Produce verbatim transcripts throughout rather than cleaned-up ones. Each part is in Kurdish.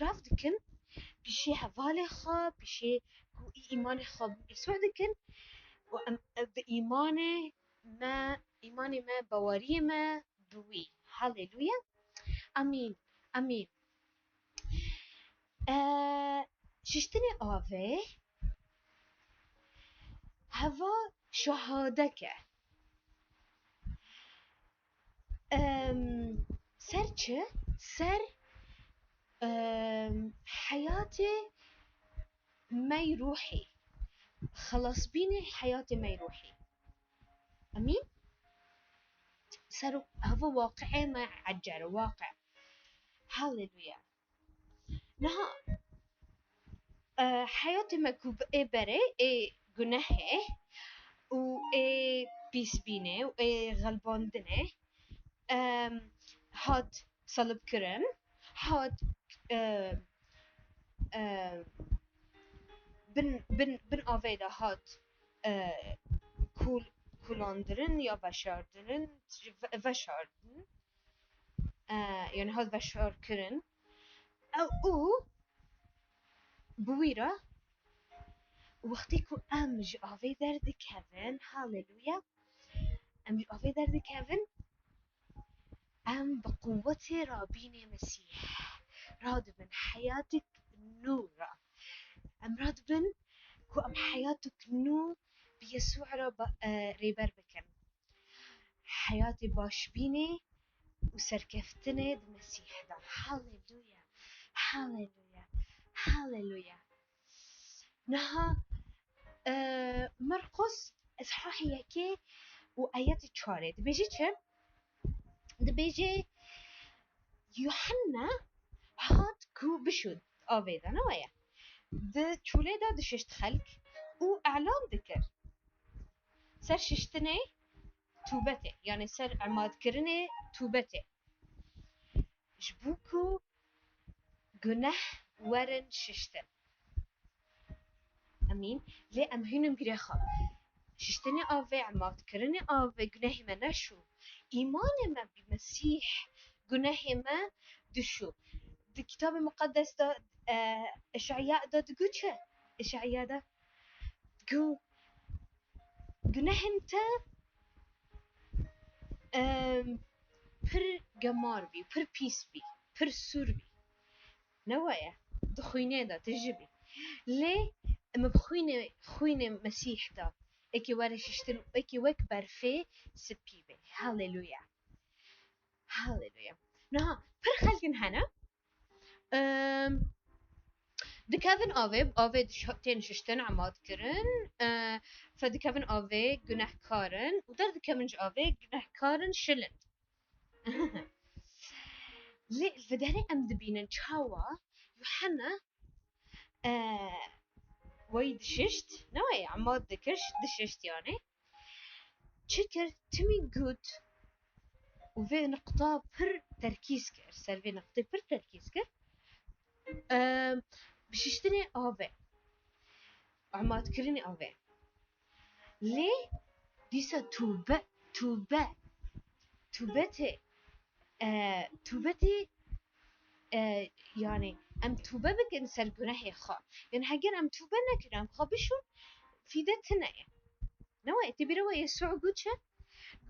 îtiraf dikin pişê hevalê xwe, pişê ku î îmanê xwe bi Yesû dikin û em, em bi îmanê me, îmanê me, baweriyê me bi wî. Haleluya. Amîn. Amîn. E, şiştinê avê heva şahadek e. Em, ser çi? Ser, em, heyatê me yê ruhî. Xelasbînê heyatê me yê ruhî. Amîn? Ser heva waqiê me ecer, waqi. Haleluya. Niha, e, heyatê me ku bi ê berê, ê gunehê û ê pîsbînê û ê xelbandinê, em, hat selibkirin, hat, e, e, bin, bin, bin avê de hat, e, kul-, kulandirin ya veşardirin, ve-, veşardin. E, yani hat veşarkirin. Ew û bi wî re wextê ku em ji avê derdikevin, haleluya, em ji avê derdikevin, em bi quwetê rabînê Mesîh radibin heyatik nû re. Em radibin ku em heyatik nû bi Yesû re ba-, e, rêber bikin. Heyatê başbînê û serkeftinê di Mesîh de. Haleluya! Haleluya! Haleluya! Niha, e, Merqos, eshahê yekê û ayetê çarê dibêje çi? Dibêje, Yuhanna hat ku bişû avê de, ne weye? Di çûlê de dişişt xelk û elan dikir. Ser şiştinê tûbetê, yani ser emadkirinê tûbetê. Ji bo ku guneh werin şiştin. Emîn. Lê em hînim girê xwe. Şiştinê avê, emadkirinê avê, gunehê me neşû. Îmanê me bi Mesîh, gunehê me dişû. Di Kitabê Muqeddes de, e, Eşaya de digot çi? Eşaya de digot, gunehên te, em, pir gemar bî, pir pîs bî, pir sûr bî. Ne weye? Di xwînê de tije bî. Lê em bi xwînê, xwînê Mesîh de, êkê were şiştin û êkê wek berfê spî bê. Haleluya. Haleluya. Niha pir xelkin hene, em, dikevin avê, avê diş-, tên şiştin, emad kirin, e, fe dikevin avê, gunehkar in û derdikevin ji avê, gunehkar in, şil in. Lê li vê derê em dibînin çawa Yuhanna, e, wayî dişişt, ne wayî, emad dikir, dişişt yani. Çi kir? Timî got û vê niqta pir terkîz kir, ser vê niqtê pir terkîz kir. Em, bi şiştinê avê, emadkirinê avê. Lê dîsa tûbe, tûbe, tûbetê, e, tûbetê, e, yani em tûbe bikin ser gunehê xwe. Yani heger em tûbe nekin, em xwe bişûn, fîde tune ye. Ne wayê, tê bîra we Yesû got çi?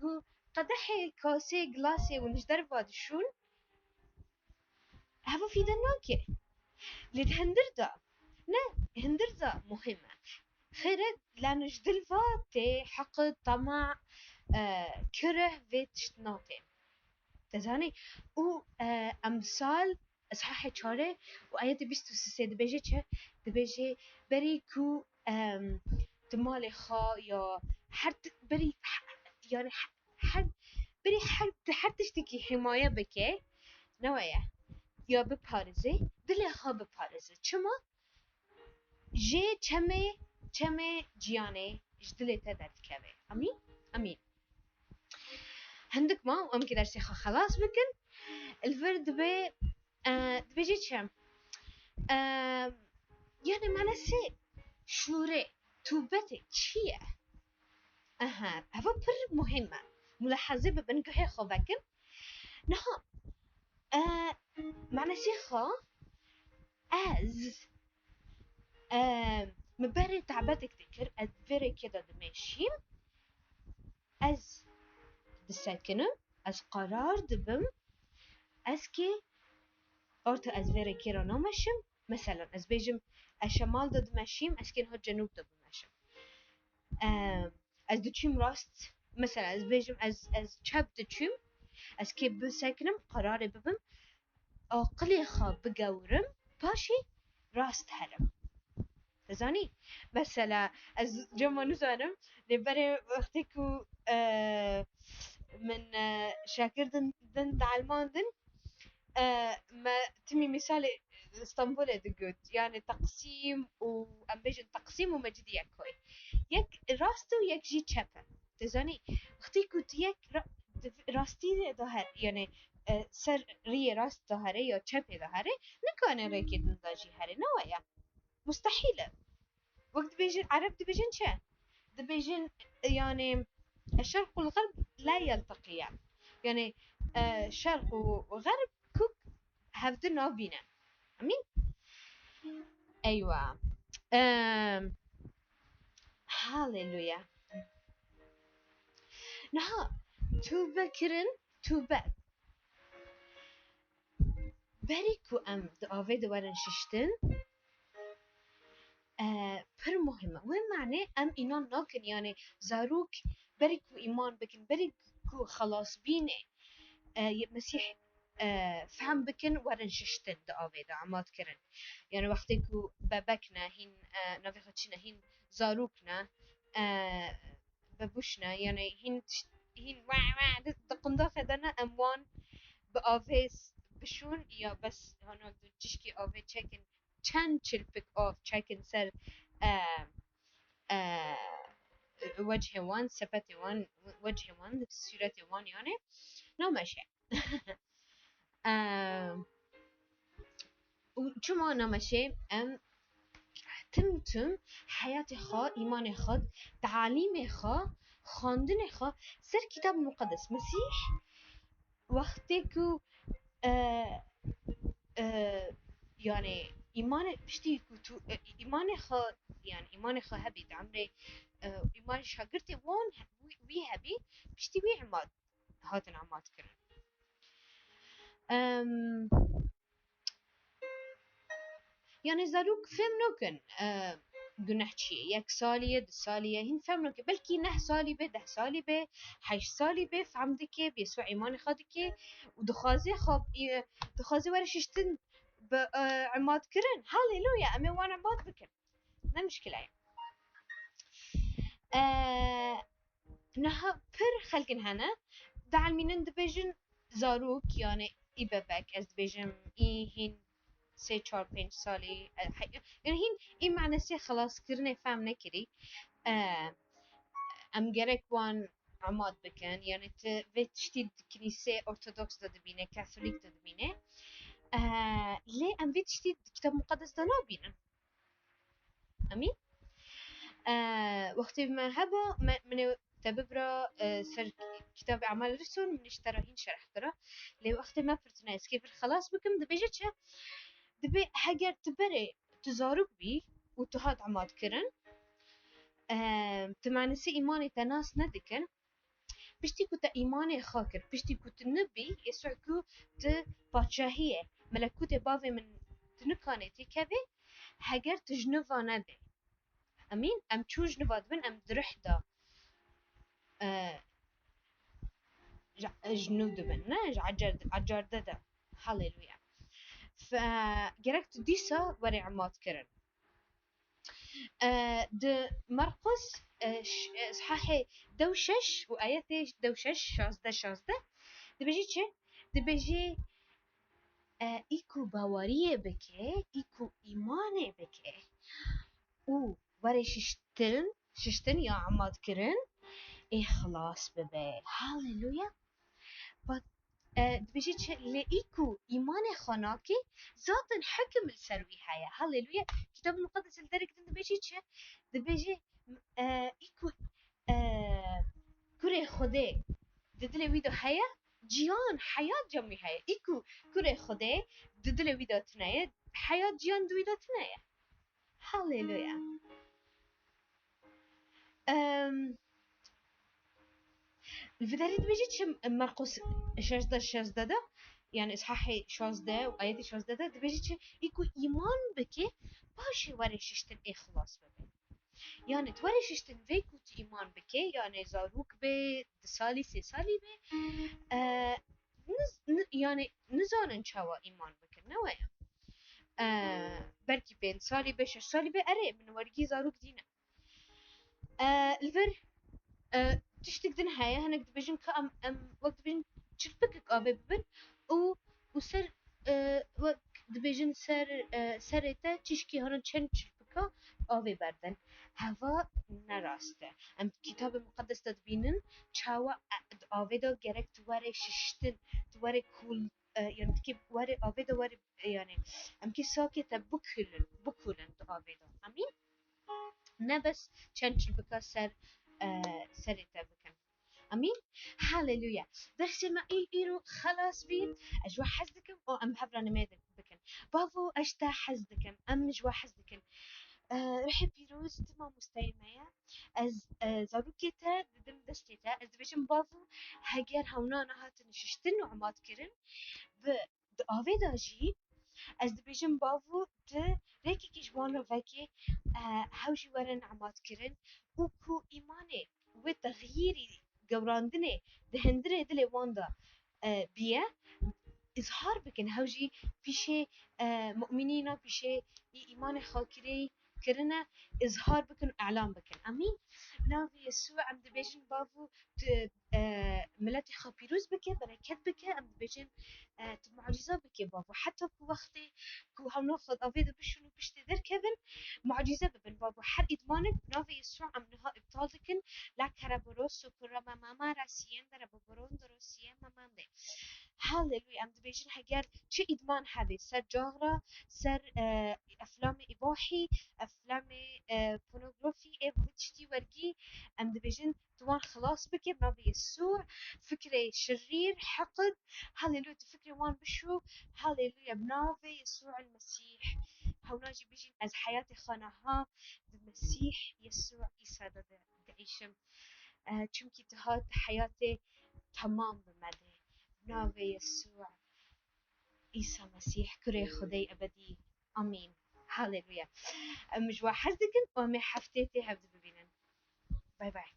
Got, qedehê, kasê, gilasê hûn ji derva dişûn, heva fîde nake. Lê di hindir de, ne, hindir de muhîm e. Xêr e, lê ji dil ve tê heqid, tama, e, kireh vê tişt natê. Te zanî? Û, e, emsal, eshahê çarê û ayetê bîst û sisê dibêje çi? Dibêje, berî ku, em, di malê xwe ya her ti-, berî he-, yani he-, her, berî her, her tiştekî hîmaye bike, ne weye? Ya biparêze, dilê xwe biparêze. Çima? Jê çemê, çemê ciyanê ji dilê te derdikeve. Emîn? Emîn. Hindik ma û em ki dersê xwe xelas bikin. Li vir dibe, e, dibêje çi? E, yani manasê şûrê, tûbetê çi ye? Aha, eva pir muhîm e. Mulaheze bibin, guhê xwe vekin. Niha, e, manasê xwe Ez, e, min berê tabetek dikir, ez vê rêkê de dimeşîm, ez disekinim, ez qerar dibim, ez kê orta ez vê rêkê re nameşim. Meselan, ez bêjim, ez şemal de dimeşîm, ez kê niha cenûb de bimeşim. E, ez diçûm rast, mesela, ez bêjim, ez, ez çep diçûm, ez kê bisekinim, qerarê bibim, aqilê xwe bigewirim, paşê rast herim. Dizanî? Mesela, ez cema nizanim, lê berê wextê ku, e, min, e, şagird din, din dielmandin, e, me timî mîsalê Stenbolê digot, yani Teqsîm û, em bêjin, Teqsîm û Mecidiyekoy. Yek rast e û yek jî çep e. Dizanî, wextê ku tu yek ra-, di rastî de here, yani, e, ser riyê rast de here ya çepê de here, nikane rêkê din de jî here, ne waya? Mustehîl e. Wek dibêjin, Ereb dibêjin çi? Dibêjin, yani, الشرق والغرب لا يلتقيان. Yani, e, şerq û, û xerb kuk hevdi nabîne. Emîn? Eywa. Em, Haleluya. Niha tûbe kirin, tûbe. Berî ku em di avê de werin şiştin, e, pir muhim e. Wê mane em înan nakin, yani zarok berî ku îman bikin, berî ku xelasbînê, e, yê Mesîh, e, fehm bikin, werin şiştin di avê de, emat kirin. Yani wextê ku bebek ne, hîn, e, navê xwe çi ne, hîn zarok ne, e, bebûş ne, yani hîn tişt-, hîn we, we di, di qundaxê de ne, em wan bi avê s-, bişûn ya bes hana du çişkê avê çekin, çend çilpik av çekin ser, e, e, wechê wan, sepetê wan, wechê wan, sûretê wan, yani nameşe. Em, û çima nameşê? Em tim tim heyatê xwe, îmanê xwe, talîmê xwe, xwendinê xwe ser Kitab Muqeddes. Mesîh wextê ku, e, e, yani îmanê, piştî ku tu, e, îmanê xwe, yani îmanê xwe hebî di emrê, e, îmanê şagirtê wan he-, wî, wî hebî, piştî wî îmad hatin emat kirin. Em, yani zarok fêm nakin, e, guneh çi ye? Yek salî ye, du salî ye, hîn fêm nakin. Belkî neh salî be, deh salî be, heşt salî be, fehm dike, bi Yesû îmanê xwe dike û dixwaze xwe, e, dixwaze were şiştin bi, e, emat kirin. Haleluya, em ê wan emat bikin. Ne mişkile ye. E, Niha pir xelkin hene, dielmînin dibêjin zarok, yani î bebek, ez dibêjim î hîn sê, çar, pênc salî, e, he-, yani hîn î manesê xelaskirinê fehm nekirî. E, em gerek wan emat bikin, yani tu vê tiştî di kinîsê ortodoks de dibîne, katolîk de dibîne. E, lê em vê tiştî di Kitab Muqeddes de nabînin. Emîn. E, wextê me heba, me, min ê te bibira, e, ser kitabê Emal Rusul, min ji te re hîn şerh kira. Lê wextê me pirtine, ez kê vir xelas bikim, dibêje çi? Dibê heger tu berê, tu zarok bî û tu hat emat kirin, e, tu manesê îmanê te nas nedikin, Piştî ku te îmanê xwe kir, piştî ku tu nibî, Yesû ku tu padşahiyê, melekûtê bavê min tu nikanê têkevê, heger tu ji nû ve nebê. Emîn, em çû ji nû ve dibin, em di ruh de, e, ji, ji nû dibin, ne? Ji ecer-, ecarde de. Haleluya. Fe-, gerek tu dîsa were emat kirin. E, di Marqos, e, ş-, e, sihahê dew şeş û ayetê dew şeş, şazdeh, şazdeh, dibêjî çi? Dibêjî, e, î ku baweriyê bike, î ku îmanê bike û were şiştin, şiştin ya emat kirin, ê xilas bibe. Haleluya! Ba-, e, dibêje çi? Lê î ku îmanê xwe nake, zaten hekim li ser wî heye. Haleluya! Kitab Muqeddes li derek din dibêje çi? Dibêje, e, î ku, e, kurê Xwedê di dilê wî de heye, Ciyan, heyat cem wî heye. Î ku kurê Xwedê di dilê wî de tune ye, heyat, ciyan di wî de tune ye. Haleluya. Em, Li vê derê dibêje çi, Merqos şezdeh şezdeh de, yani Îshahê şazdeh û ayetê şazdeh de dibêje çi? Î ku îman bike, paşê were şiştin ê xilas bibe. Yani tu were şiştin vê ku tu îman bike, yani zarok be, du salî, sê salî be, e, niz-, ni-, yani nizanin çawa îman bikin, ne waya? E, belkî pênc salî be, şeş salî be, erê, min wergî zarok dîne. E, li vir, e, tiştek din heye, hinek dibêjin ka em, em wek dibêjin çilpikek avê bibin û, û ser, e, wek dibêjin ser, e, serê te çişkî hana çend çilpika avê berdin. Heva ne rast e. Em Kitabê Muqeddes de dibînin çawa, e, di avê de gerek tu were şiştin, tu were kûl, e, yani dikê were avê de were, e, yani em kê sakê te bikûlin, bikûlin di avê de. Emîn? Ne bes çend çilpika ser, e, serê te bikin. Amîn. Haleluya. Dersê me î-, îro xelas bî. Ez ji we hez dikim û em hev re nimêj bikin. Bavo, ez te hez dikim. Em ji we hez dikin. E, Ruhê Pîroz tu mamosteyê me ye. Ez, e, zarokê te didim destê te. Ez dibêjim, Bavo, heger hewna nehatin şiştin û emat kirin, bi di avê de jî, ez dibêjim, Bavo, tu rêkekî ji wan re vekê, e, hew jî werin emat kirin û ku îmanê wê texyîrî, gewrandinê di hundirê dilê wan de, e, biye, îzhar bikin, hew jî pîşê, e, mu'minîna, pîşê î-, îmanê xakirê kirine, îzhar bikin û îlan bikin. Amîn. Navê Yesû em dibêjin, Bavo, tu, e, miletê xwe pîroz bike, bereket bike, em dibêjin, e, tu mucîza bike, Bavo. Heta ku wextê ku hewna xwe di avê de bişûn û piştê derkevin, mucîze bibin, Bavo. Her îdmanek bi navê Yesû em niha îptal dikin. La kereboros û kurama mama ra siyendere boboron doro siyema mande. Haleluya. Em dibêjin, heger çi îdman hebe, ser caxra, ser, e, eflamê îbahî, eflamê, e, pornografî, ê tiştî wergî, em dibêjin, tu wan xilas bike, bi navê Yesû, fikrê şirîr, heqid, haleluya, tu fikrê wan bişû, haleluya, bi navê Yesû el Mesîh. Hewna jî bijîn, ez heyatê xwe niha di Mesîh Yesû Îsa de, de, diêşim. E, çimkî tu hat heyatê temam bi me de. Bi navê Yesû Îsa Mesîh, kurê Xwedê ebedî. Amîn. Haleluya. Em ji we hez dikin û em ê heftê tê hev de bibînin. Bay bay.